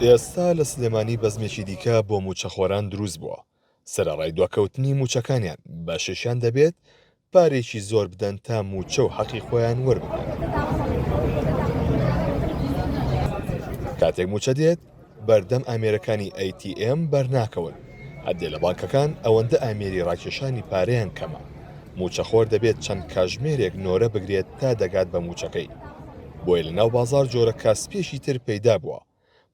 ئێستا لە سلێمانی بەزمێکی دیکە بۆ مووچەخۆران دروست بووە، سەرەڕای دواکەوتنی مووچەکانیان، بەشێکیان دەبێت پارەیەکی زۆر بدەن تا مووچە و حەقی خۆیان وەربگرن. کاتێک مووچە دێت، بەردەم ئامێرەکانی ATM بەرناکەون، هەندێ لە بانکەکان ئەوەندە ئامێری ڕاکێشانی پارەیان کەمە، مووچەخۆر دەبێت چەند کاژمێرێک نۆرە بگرێت تا دەگات بە مووچەکەی. بۆیە لەناو بازاڕ جۆرە کاسپییەکی تر پەیدا بووە،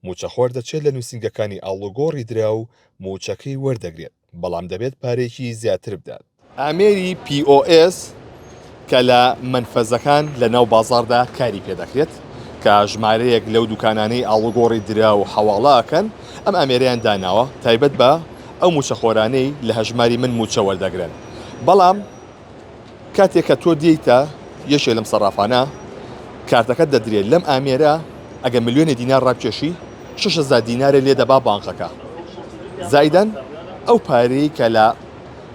مووچەخۆر دەچێت لە نووسینگەکانی ئاڵوگۆڕی دراو مووچەکەی وەردەگرێت، بەڵام دەبێت پارەیەکی زیاتر بدات. ئامێری POS کە لە مەنفەزەکان لە ناو بازاڕدا کاری پێدەکرێت، کە ژمارەیەک لەو دوکانانەی ئاڵوگۆڕی دراو حەواڵە ئەکەن ئەم ئامێرەیان داناوە تایبەت بە ئەو مووچەخۆرانەی لە هەژماری من مووچە وەردەگرن، بەڵام کاتێک کە تۆ دێیتە یەکێ لەم سەڕافانە کارتەکەت دەدرێت لەم ئامێرە ئەگەر ملیۆنێ دینار ڕابکێشی 6000 دینارێ لێ دەبا بانقەکە زایدەن ئەو پارەی کە لە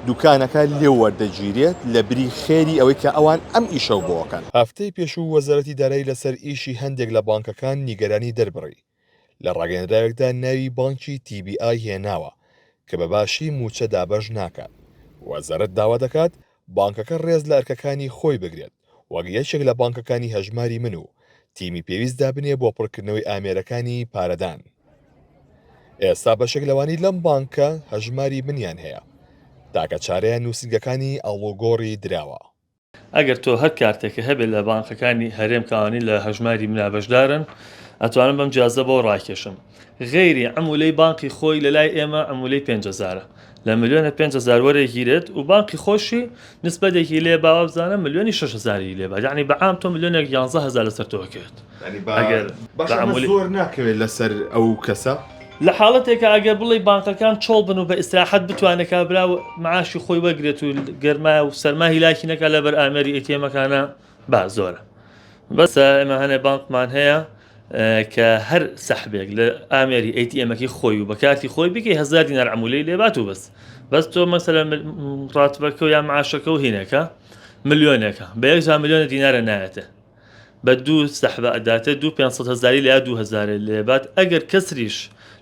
دوکانەکە لێ وەردەگیرێت لە بری خێری ئەوەی کە ئەوان ئەم ئیشەو بۆکەن. هەفتەی پێشوو وەزارەتی دارایی لەسەر ئیشی هەندێک لە بانکەکان نیگەرانی دەربڕی. لە ڕاگەیەندراوێکدا ناوی بانکی TBI هێناوە کە بە باشی مووچە دابەش ناکات. وەزارەت داوا دەکات بانکەکە ڕێز لە ئەرکەکانی خۆی بگرێت وەک یەکێک لە بانکەکانی هەژماری من و تیمی پێویست دابنێ بۆ پڕکردنەوەی ئامێرەکانی پارەدان. ئێستا بەشێک لەوانەی لەم بانکە هەژماری منیان هەیە تاکە چارەیان نووسینگەکانی ئاڵوگۆڕی دراوە. ئەگەر تۆ هەر کارتێکە هەبێت لە بانقەکانی هەرێم کە ئەوانەی لە هەژماری منا بەشدارن ئەتوانم بەم جیازە بۆ ڕاکێشم غەیری عمولەی بانقی خۆی لە لای ئێمە عمولەی 5هزارە لە ملیۆنە 5هزار وەرەگیرێت و بانقی خۆشی نسبەتێکی لێ باوە بزانە ملیۆنی 6هزاری لێ با یعنی بە عام تۆ ملیۆنێک 11هزار لەسەر تۆ ئەکەوێت ئەگەر زۆر ناکەوێت لەسەر ئەو کەسە. لە حاڵەتێکا ئەگەر بڵێی بانقەکان چۆڵ بن و بە ئیسراحەت بتوانێت کابرا معاشی خۆی وەرگرێت و گەرما و سەرما هیلاکی نەکات لەبەر ئامێری ATM ەکانە با زۆرە بەس ئێمە هەنێ بانقمان هەیە کە هەر سەحبێک لە ئامێری ATM ەکەی خۆی و بە کارتی خۆی بکەی هزار دینار عمولەی لێبات و بەس بەس تۆ مەسەلەن ڕاتبەکە و یا معاشەکە و هینەکە ملیۆنێکە بە یەکجار ملیۆنە دینارە نایەتێ بە دوو سەحبە ئەداتێ دوو 500 هەزاری لە دوو هەزارێ لێبات ئەگەر کەسریش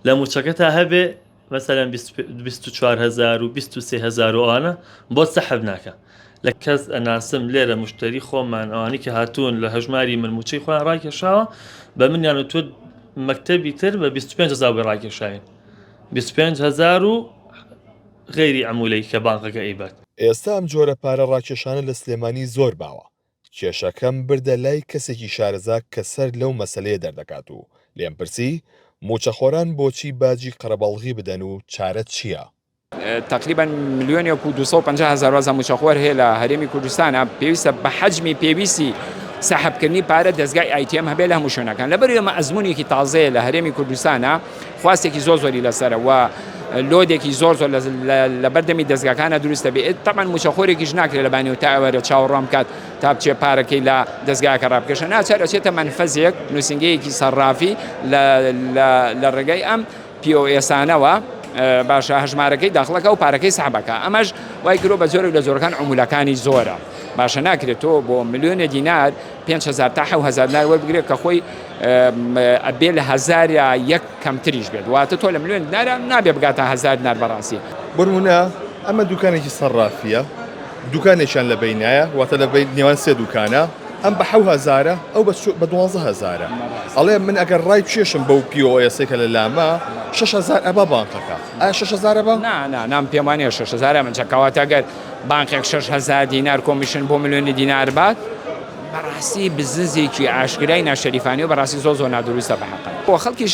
لە موچەکەتا هەبێ مەسەلەن 24 هەزار و 23 هەزار و ئەوانە بۆ سەحب ناکە لە کەس ئەناسم لێرە مشتری خۆمان ئەوانی کە هاتوون لە هەژماری من موچەی خۆیان ڕاکێشاوە بە منیان و تۆ مەکتەبی تر بە 25 هەزار بۆی ڕاکێشاوین 25 هەزار و غەیری عمولەی کە بانقەکە ئەیبات. ئێستا ئەم جۆرە پارە ڕاکێشانە لە سلێمانی زۆر باوە، کێشەکەم بردە لای کەسێکی شارەزا کە سەر لەو مەسەلەیە دەردەکات و لێم پرسی، مووچەخۆران بۆچی باجی قەرەباڵغی بدەن و چارە چییە؟ تەقریبەن ملیۆنێک و 250 هەزار وازە مووچەخۆر هەیە لە هەرێمی کوردستانە پێویستە بە حەجمی پێویستی سەحبکردنی پارە دەستگای ATM هەبێ لە هەموو شوێنەکان لەبەر ئێمە ئەزمونێکی تازەیە لە هەرێمی کوردستانە خواستێکی زۆر زۆری لەسەرە و load ێکی زۆر زۆر لە بەردەمی دەستگاکانە دروست دەبێت تەمان موچەخۆرێکیش ناکرێت لە بانی و تا ئەوەرە چاوەڕوان بکات تا بچێ پارەکەی لە دەستگاکە ڕابکێشە ناچار ئەچێتە مەنفەزێک نووسنگەیەکی سەرافی لە ڕێگەی ئەم POS انەوە باشە هەژمارەکەی داخڵەکە و پارەکەی سەحبەکە ئەمەش وای کرۆ بە جۆرێک لە جۆرەکان عمولەکانی زۆرە باشە ناکرێت تۆ بۆ ملیۆنە دینار 5هزار تا 7هزار دینار وەربگرێت کە خۆی ئەبێ لە هەزاریا یەک کەمتریش بێت واتە تۆ لە ملیۆن دینارە نابێ بگاتە هەزار دینار بەڕاستی. بۆنمونە ئەمە دوکانێکی سەڕافیە دوکانێکیان لە بەینایە واتە لە بەین نێوان سێ دوکانە ئەم بە حەو هەزارە ئەو بە بە دوانزە هەزارە ئەڵێ من ئەگەر ڕای بکێشم بەو POS ەی کە لە لامە 6000 ئەبا بانقەکە ئایا 6000 ئەبا؟ نا نا نام پێم وانیە 6000 ئەمن چە کەواتە گەر بانقێک 6000 دینار commission بۆ ملیۆنی دینار بات بەڕاستی بزنزێکی ئاشکرای ناشەریفانەیە و بەڕاستی زۆر زۆر نادروستە بە حەقەت بۆ خەڵکیش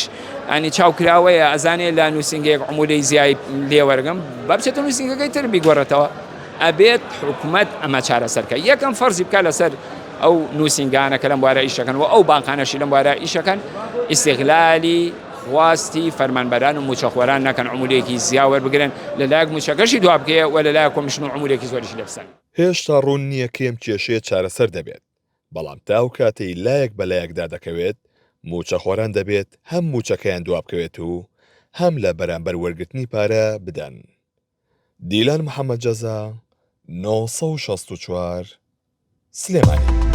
ئەنی چاو کراوەیە ئەزانێ لە نووسینگەیەک عمولەی زیای لێوەرگم با بچێتە نووسینگەکەی تر بیگۆڕێتەوە ئەبێت حکومەت ئەمە چارەسەرکە یەکەم فەرزی بکە لەسەر ئەو نووسینگانە کە لەم بوارە ئیشەکەن و ئەو بانقانەشی لەم بوارە ئیشەکەن ئیسیغلالی خواستی فەرمانبەران و موچەخۆران نەکەن عمولێکی زیا وەربگرن لەلایەک موچەکەشی دوا بکەیە و لەلایەک commission و عمولێکی زۆریشی لێ بسەنن. هێشتا ڕوون نییە کەی ئەم کێشەیە چارەسەر دەبێت، بەڵام تا ئەو کاتەی لایەک بە لایەکدا دەکەوێت، مووچەخۆران دەبێت هەم مووچەکەیان دوابکەوێت و هەم لە بەرامبەر وەرگرتنی پارە بدەن. دیلان محەمەد جەزا، 964، سلێمانی.